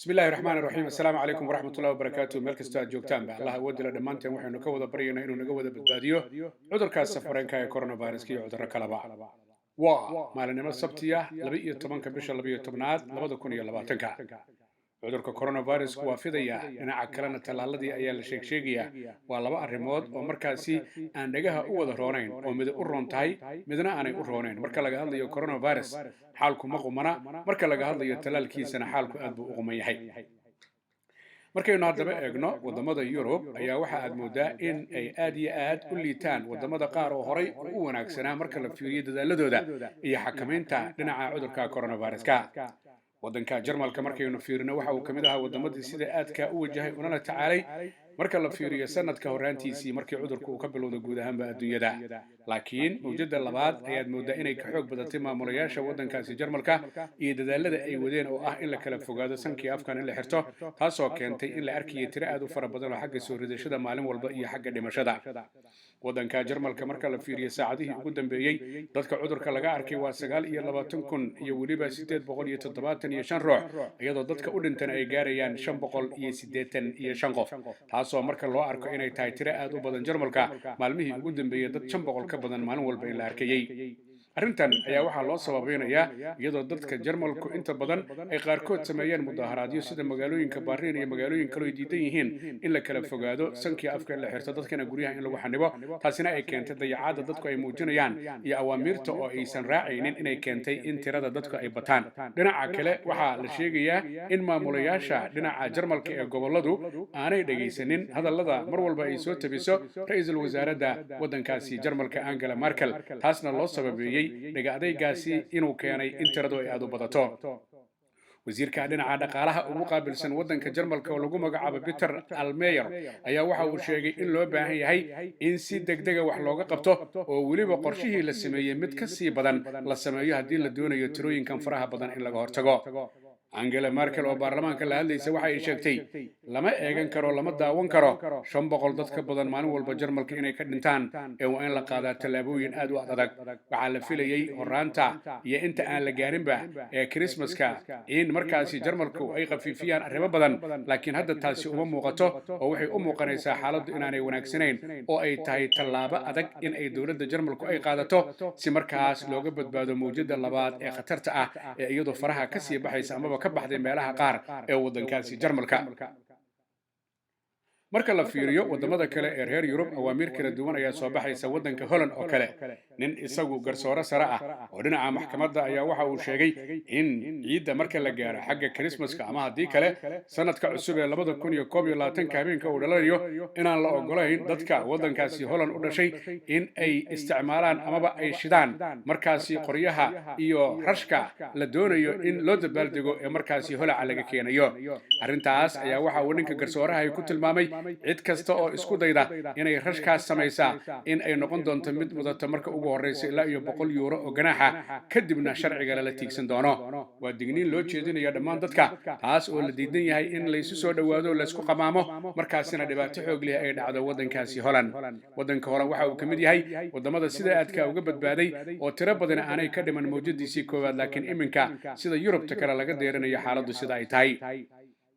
Bismi illahi raxmaan raxiim. Assalaamu calaykum waraxmatullahi wabarakaatu. Meel kastoo aad joogtaanba, Allah awoodila dhammaanteen waxaynu ka wada baryaynaa inuu naga wada badbaadiyo cudurkaas safareenka ee coronaviruska iyo cudurro kaleba. Waa maalinimo Sabtiya, 12-ka bisha 12aad 2020-ka. Cudurka coronavirusku waa fidaya, dhinaca kalena tallaaladii ayaa la sheeg sheegayaa. Waa laba arrimood oo markaasi aan dhagaha u wada roonayn, oo mid u roon tahay, midna aanay u roonayn. Marka laga hadlayo coronavirus, xaalku ma qumana. Marka laga hadlayo tallaalkiisana, xaalku aad buu u quman yahay. Markaynu haddaba eegno waddamada Yurub, ayaa waxa aad moodaa in ay aad iyo aad u liitaan waddamada qaar oo horay u wanaagsanaa marka la fiiriyo dadaaladooda iyo xakamaynta dhinaca cudurka coronaviruska. Waddanka Jarmalka markaynu fiirino, waxa uu ka mid ahaa waddamadii sida aadka u wajahay unala tacaalay marka la fiiriyo sanadka horraantiisii, markii cudurku uu ka bilowda guud ahaanba adduunyada. Laakiin mawjadda labaad ayaad mooddaa inay ka xoog badatay maamulayaasha waddankaasi Jarmalka iyo dadaalada ay wadeen oo ah in la kala fogaado, sankii afkan in la xirto, taasoo keentay in la arkayay tiro aad u fara badan oo xagga soo ridashada maalin walba iyo xagga dhimashada. Waddanka Jarmalka marka la fiiriyo, saacadihii ugu dambeeyey dadka cudurka laga arkay waa 29 iyo weliba 875 ruux, iyadoo dadka u dhintana ay gaarayaan 585 qof, taasoo marka loo arko inay tahay tiro aad u badan Jarmalka maalmihii ugu dambeeyey dad 500 ka badan maalin walba in la arkayey. Arrintan ayaa waxaa loo sababeynayaa iyadoo dadka Jarmalku inta badan ay qaarkood sameeyeen mudaharaadyo, sida magaalooyinka Baariin iyo magaalooyin kaleo ay diidan yihiin in la kala fogaado, sankii afka in la xirto, dadkana guryaha in lagu xanibo. Taasina ay keentay dayacaadda dadku ay muujinayaan iyo awaamiirta oo aysan raacaynin inay keentay in tirada dadku ay bataan. Dhinaca kale, waxaa la sheegayaa in maamulayaasha dhinaca Jarmalka ee gobolladu aanay dhegaysanin hadallada mar walba ay soo tabiso ra-iisul wasaaradda waddankaasi Jarmalka, Angela Merkel, taasna loo sababeeyey dhega adaygaasi inuu keenay in tiradu ay aada u badato. Wasiirka dhinaca dhaqaalaha ugu qaabilsan waddanka Jarmalka oo lagu magacaabo Peter Altmaier ayaa waxa uu sheegay in loo baahan yahay in si degdega wax looga qabto, oo weliba qorshihii la sameeyey mid ka sii badan la sameeyo, haddii la doonayo tirooyinkan faraha badan in laga hortago. Angela Merkel oo baarlamaanka la hadlaysa waxa ay sheegtay lama eegan karo, lama daawan karo 500 dad ka badan maalin walba Jarmalka inay ka dhintaan, ee waa in la qaadaa tallaabooyin aad u adag. Waxaa la filayey horaanta iyo inta aan la gaarinba ee Christmaska in markaasi Jarmalku ay khafiifiyaan arrimo badan, laakiin hadda taasi uma muuqato, oo waxay u muuqanaysaa xaaladdu inaanay wanaagsanayn, oo ay tahay tallaabo adag in ay dowladda Jarmalku ay qaadato si markaas looga badbaado mawjadda labaad ee khatarta ah ee iyadoo faraha kasii baxaysa amaba ka baxday meelaha qaar ee waddankaasi Jarmalka. Marka la fiiriyo waddamada kale ee reer Yurub, awaamiir kala duwan ayaa soo baxaysa. Waddanka Holland oo kale, nin isagu garsoore sare ah oo dhinaca maxkamadda ayaa waxa uu sheegay in ciidda marka la gaaro xagga Christmaska ama haddii kale sanadka cusub ee 2021-ka habeenka uu dhalanayo, inaan la ogolayn dadka waddankaasi Holland u dhashay in ay isticmaalaan amaba ay shidaan markaasi qoryaha iyo rashka la doonayo in loo dabaaldego ee markaasi holaca laga keenayo. Arrintaas ayaa waxa uu ninka garsooraha ku tilmaamay cid kasta oo isku dayda inay rashkaas samaysaa in ay noqon doonto mid mudata marka ugu horreysa ilaa iyo €100 oo ganaaxa, kadibna sharciga lala tiigsan doono. Waa digniin loo jeedinaya dhammaan dadka, taas oo la diidan yahay in laysu soo dhowaado, laysku qamaamo, markaasina dhibaato xoog leh ay dhacdo waddankaasi Holland. Waddanka Holland waxa uu ka mid yahay waddamada sida aadka uga badbaaday oo tiro badani aanay ka dhiman mawjadiisii koowaad, laakiin iminka sida Yurubta kale laga deerinayo xaaladdu sida ay tahay.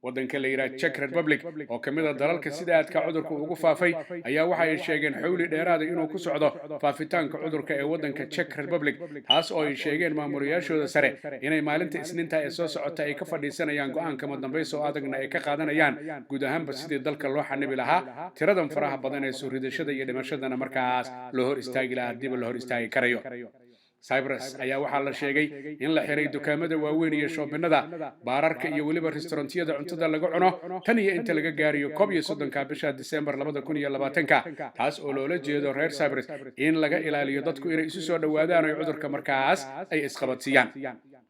Waddanka la yidhaha Czech Republic, oo ka mid a dalalka sida aadka cudurka ugu faafay, ayaa waxa ay sheegeen xowli dheeraada inuu ku socdo faafitaanka cudurka ee waddanka Czech Republic, taas oo ay sheegeen maamulayaashooda sare inay maalinta Isniinta ee soo socota ay ka fadhiisanayaan, go'aanka madambaysa oo adagna ay ka qaadanayaan guud ahaanba sidii dalka loo xanibi lahaa tiradan faraha badan ee soo ridashada iyo dhimashadana markaas loo hor istaagi lahaa, haddiiba la hor istaagi karayo. Cyprus ayaa waxaa la sheegay in la xiray dukaamada waaweyn iyo shoobinada, baararka iyo weliba restaurantiyada cuntada laga cuno tan iyo inta laga gaarayo 31-ka bisha Disembar 2020-ka, taas oo loola jeedo reer Cyprus in laga ilaaliyo dadku inay isu soo dhowaadaan oy cudurka markaas ay isqabadsiiyaan.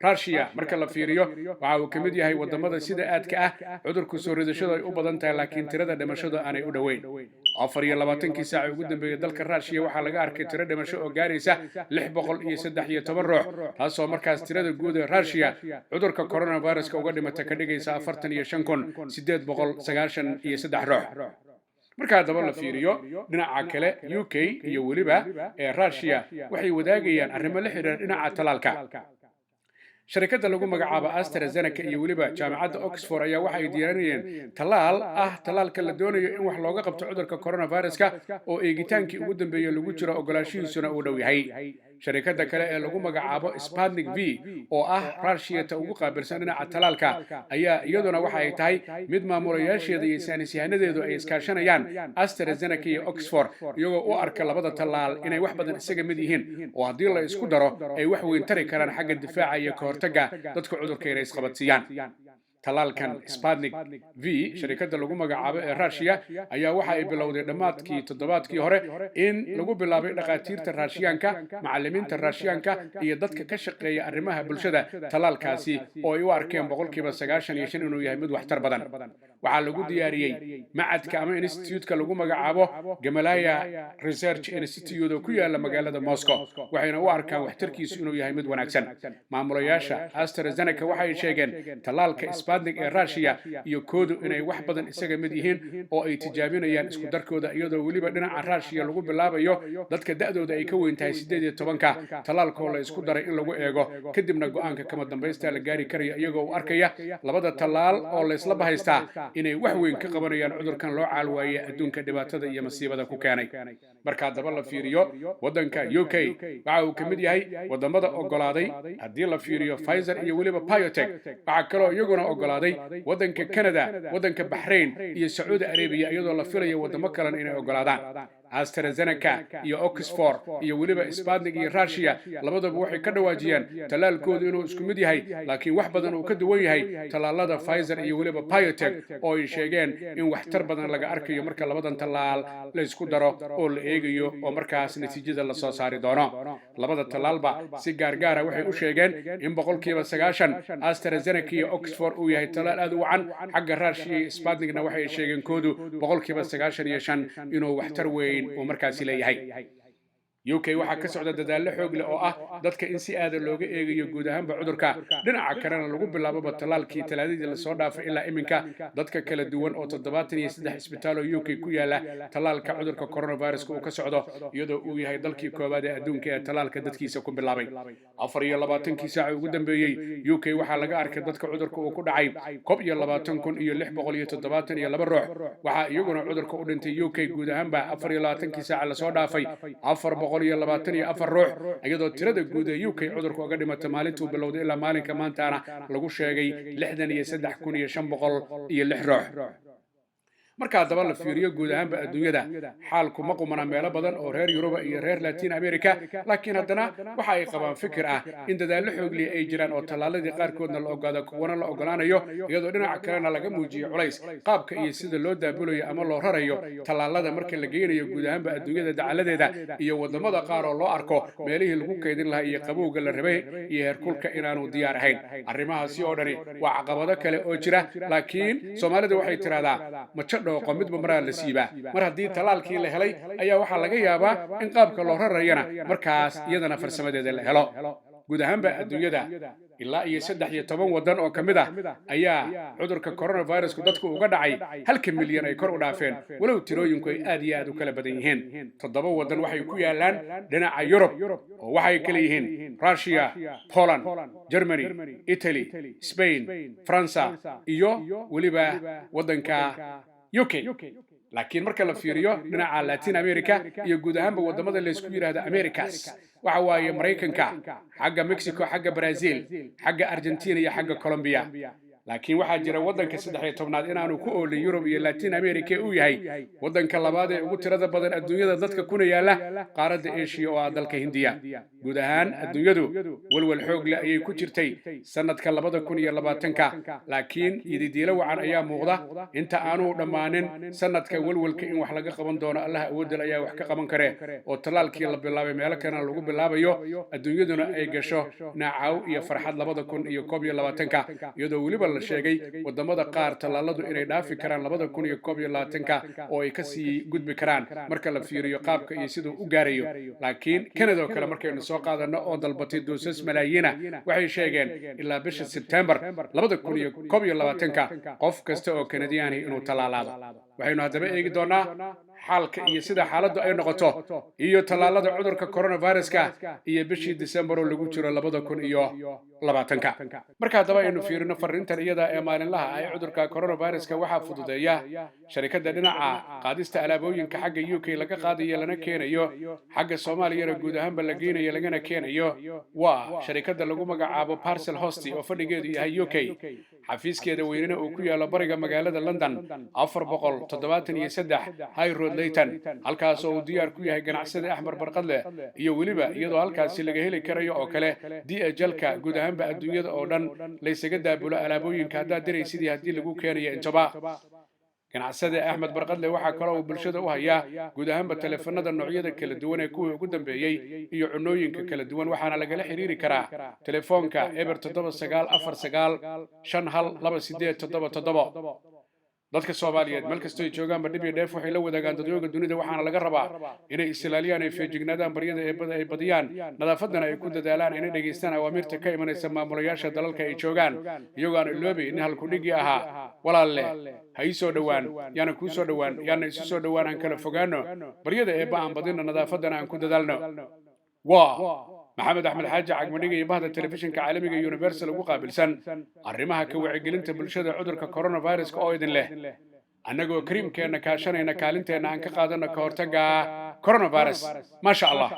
Russia marka la fiiriyo, waxa uu ka mid yahay wadamada sida aadka ah cudurku soo ridashadu ay u badan tahay, laakiin tirada dhimashadu aanay u dhoweyn. 24-kii saaci ugu dambeeyey dalka Russia waxaa laga arkay tiro dhimasho oo gaaraysa 613 ruux, taasoo markaas tirada guud ee Russia cudurka coronaviruska uga dhimata ka dhigaysa 45,893 ruux. Marka haddaba la fiiriyo dhinaca kale, UK iyo weliba ee Russia waxay wadaagayaan arrimo la xidhiira dhinaca talaalka. Sharikadda lagu magacaabo AstraZeneca iyo weliba Jaamacadda Oxford ayaa waxa ay diyaarinayeen tallaal ah, tallaalka la doonayo in wax looga qabto cudurka coronaviruska, oo eegitaankii ugu dambeeyey lagu jiro, ogolaanshihiisuna uu dhow yahay. Sharikadda kale ee lagu magacaabo Sputnik V, oo ah Rushiyata ugu qaabilsan dhinaca tallaalka, ayaa iyaduna waxa ay tahay mid maamulayaasheeda iyo saynisyahanadeedu ay iskaashanayaan AstraZeneca iyo Oxford, iyagoo u arka labada tallaal inay wax badan isaga mid yihiin, oo haddii la isku daro ay wax weyn tari karaan xagga difaaca iyo ka hortagga dadka cudurka inay isqabadsiiyaan. Tallaalkan Sputnik V, sharikadda lagu magacaabo ee Rushiya, ayaa waxa ay bilowday dhammaadkii toddobaadkii hore in lagu bilaabay dhakhaatiirta Raashiyaanka, macallimiinta Raashiyaanka iyo dadka ka shaqeeya arrimaha bulshada tallaalkaasi, oo ay u arkeen 95% inuu yahay mid waxtar badan. Waxaa lagu diyaariyey macadka ama institute-ka lagu magacaabo Gamaleya Research Institute oo ku yaala magaalada Moscow, waxayna u arkaan waxtarkiisu inuu yahay mid wanaagsan. Maamulayaasha AstraZeneca waxay sheegeen tallaalka Sputnik ee Russia iyo koodu inay wax badan isaga mid yihiin, oo ay tijaabinayaan isku darkooda, iyadoo weliba dhinaca Russia lagu bilaabayo dadka da'dooda ay ka weyn tahay 18-ka, tallaalkoo la isku daray in lagu eego, kadibna go'aanka kama dambaysta la gaari karayo, iyagoo u arkaya labada tallaal oo laysla bahaystaa inay wax weyn ka qabanayaan cudurkan loo caalwaayey adduunka dhibaatada iyo masiibada ku keenay. Marka haddaba la fiiriyo waddanka UK, waxa uu ka mid yahay waddamada ogolaaday haddii la fiiriyo Pfizer iyo weliba BioNTech. Waxaa kaloo iyaguna ogolaaday waddanka Canada, waddanka Baxrain iyo Sacuudi Arabiya, iyadoo la filayo waddamo kalena inay ogolaadaan. AstraZeneca iyo Oxford iyo weliba Sputnik iyo Russia labaduba waxay ka dhawaajiyeen tallaalkoodu inuu isku mid yahay, laakiin wax badan uu ka duwan yahay tallaalada Pfizer iyo weliba BioNTech, oo ay sheegeen in waxtar badan laga arkayo marka labadan tallaal la isku daro oo la eegayo, oo markaas natiijada lasoo saari doono. Labada tallaalba si gaargaara waxay u sheegeen in 90% AstraZeneca iyo Oxford uu yahay tallaal aad u wacan. Xagga Russia iyo Sputnikna waxay sheegeen koodu 95% inuu waxtar weyn uu markaasi leeyahay. UK waxaa ka socda dadaallo xoog leh oo ah dadka in si aada looga eegayo guud ahaanba cudurka, dhinaca kalena lagu bilaaboba tallaalkii Talaadadii lasoo dhaafay ilaa iminka dadka kala duwan oo 73 isbitaal oo UK ku yaala tallaalka cudurka coronaviruska uu ka socdo, iyadoo uu yahay dalkii koowaad ee adduunka ee tallaalka dadkiisa ku bilaabay. 24-kii saaci ugu dambeeyey UK waxaa laga arkay dadka cudurka uu ku dhacay 21,672 ruux. Waxaa iyaguna cudurka u dhintay UK guud ahaanba 24-kii saaca lasoo dhaafay 424 ruux, iyadoo tirada guud ee UK cudurka uga dhimata maalintuu bilowday ilaa maalinka maantaana lagu sheegay 63,506 ruux. Marka haddaba la fiiriyo guud ahaanba adduunyada, xaalku ma qumana meelo badan oo reer Yuruba iyo reer Latin America, laakiin haddana waxa ay qabaan fikir ah in dadaallo xoogliya ay jiraan, oo tallaaladii qaarkoodna la ogaado, kuwana la ogolaanayo, iyadoo dhinaca kalena laga muujiyo culays qaabka iyo sida loo daabulayo ama loo rarayo tallaalada marka la geynayo guud ahaanba adduunyada dacaladeeda, iyo wadamada qaar oo loo arko meelihii lagu kaydin lahaa iyo qabowga la rabay iyo heerkulka inaanu diyaar ahayn. Arrimahaasi oo dhani waa caqabado kale oo jira, laakiin Soomaalida waxay tidhahdaa, "Majo dhooqo midba maraa la siibaa." Mar haddii tallaalkii la helay ayaa waxaa laga yaabaa in qaabka loo rarayana markaas iyadana farsamadeeda la helo. Guud ahaanba adduunyada ilaa iyo 13 waddan oo ka mid ah ayaa cudurka coronavirusku dadku uga dhacay halka milyan ay kor u dhaafeen, walow tirooyinku ay aad iyo aad u kala badan yihiin. Toddoba waddan waxay ku yaalaan dhinaca Yurub, oo waxay kala yihiin Russia, Poland, Germany, Italy, Spain, Faransa iyo weliba waddanka UK. Laakiin marka la fiiriyo dhinaca Latin America iyo guud ahaanba waddamada laysku yidhaahdo Americas, waxa waaye Maraykanka, xagga Mexico, xagga Brazil, xagga Argentina iyo xagga Colombia. Laakiin waxaa jira waddanka 13aad inaanu ku oolin Yurub iyo Latin America, uu yahay waddanka labaad ee ugu tirada badan adduunyada dadka kuna yaala qaaradda Asia, oo ah dalka Hindiya. Guud ahaan adduunyadu welwel xoog leh ayay ku jirtay sanadka 2020-ka, laakiin yididiilo wacan ayaa muuqda. Inta aanu dhammaanin sanadka welwelka in wax laga qaban doono, Allaha awoodal ayaa wax ka qaban kare, oo tallaalkii la bilaabay, meelo kalena lagu bilaabayo, adduunyaduna ay gasho naacaw iyo farxad 2021-ka, iyadoo weliba la sheegay wadamada qaar tallaaladu inay dhaafi karaan 2021-ka oo ay kasii gudbi karaan marka la fiiriyo qaabka iyo siduu u gaarayo. Laakiin Canada oo kale markaynu soo qaadano, oo dalbatay doosas malaayiina, waxay sheegeen ilaa bisha Sebtembar 2021-ka qof kasta oo Kanadiyaani inuu tallaalaado. Waxaynu haddaba eegi doonaa Xaalka iyo sida xaaladdu ay noqoto iyo tallaalada cudurka coronaviruska iyo bishii December oo lagu jiro 2020-ka. Marka haddaba aynu fiirino fariintan iyada ee maalinlaha ah ee cudurka coronaviruska, waxaa fududeeya sharikadda dhinaca qaadista alaabooyinka xagga UK laga qaadayo lana keenayo, xagga Soomaaliyana guud ahaanba la geynayo lagana keenayo. Waa sharikadda lagu magacaabo Parcel Host oo fadhigeedu yahay UK, xafiiskeeda weynena uu ku yaalo bariga magaalada London, 473 High Road, Leyton, halkaas oo uu diyaar ku yahay ganacsada Axmed Barqadle, iyo weliba iyadoo halkaasi laga heli karayo oo kale DHL-ka guud ahaanba adduunyada oo dhan laysaga daabulo alaabooyinka haddaad diraysidii haddii lagu keenayo intaba. Ganacsade Axmed Barqadle waxaa kaloo uu bulshada u hayaa guud ahaanba taleefanada noocyada kala duwan ee kuwii ugu dambeeyey iyo cunooyinka kala duwan, waxaana lagala xiriiri karaa telefoonka 079495 12877. Dadka Soomaaliyeed meel kastoo ay joogaanba dhib iyo dheef waxay la wadaagaan dadyooga dunida, waxaana laga rabaa inay is-ilaaliyaan, ay feejignaadaan, baryada eebbada ay badiyaan, nadaafaddana ay ku dadaalaan, inay dhegaystaan awaamirta ka imanaysa maamulayaasha dalalka ay joogaan, iyagoo aan iloobayn in halkudhigii ahaa "Walaalle ha ii soo dhowaan, yaana kuu soo dhowaan, yaana isu soo dhowaan, aan kala fogaano", baryada eebba aan badinno, nadaafaddana aan ku dadaalno. Waa Maxamed Axmed Xaaji Cagmadhiga iyo bahda telefishinka caalamiga Universal ugu qaabilsan arrimaha ka wacyigelinta bulshada cudurka coronaviruska oo idin leh: annagoo kariimkeenna kaashanayna, kaalinteenna aan ka qaadanno ka hortagga coronavirus. Maasha Allah.